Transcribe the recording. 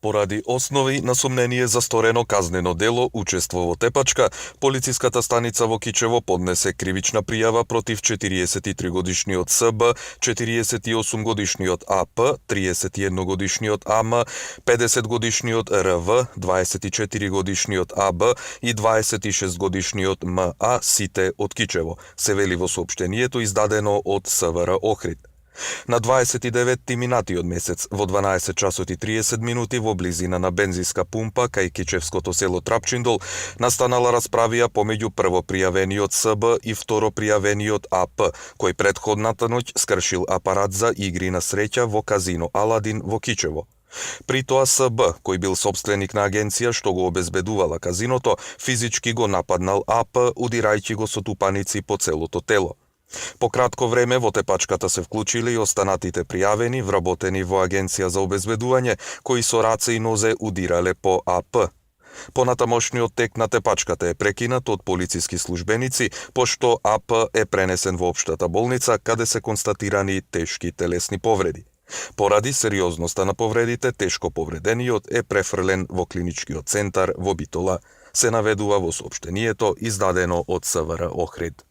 Поради основи на сомнение за сторено казнено дело учество во тепачка, полициската станица во Кичево поднесе кривична пријава против 43-годишниот СБ, 48-годишниот АП, 31-годишниот АМ, 50-годишниот РВ, 24-годишниот АБ и 26-годишниот МА, сите од Кичево, се вели во соопштението издадено од СВР Охрид. На 29 минатиот месец, во 12 часот и 30 минути во близина на бензинска пумпа кај кичевското село Трапчиндол, настанала расправија помеѓу првопријавениот СБ и второпријавениот АП, кој претходната ноќ скршил апарат за игри на среќа во казино Аладин во Кичево. При тоа СБ, кој бил собственик на агенција што го обезбедувала казиното, физички го нападнал АП, удирајќи го со тупаници по целото тело. По кратко време во тепачката се вклучили и останатите пријавени, вработени во агенција за обезбедување, кои со раце и нозе удирале по АП. Понатамошниот тек на тепачката е прекинат од полициски службеници, пошто АП е пренесен во општата болница, каде се констатирани тешки телесни повреди. Поради сериозноста на повредите, тешко повредениот е префрлен во клиничкиот центар во Битола, се наведува во соопштението издадено од СВР Охрид.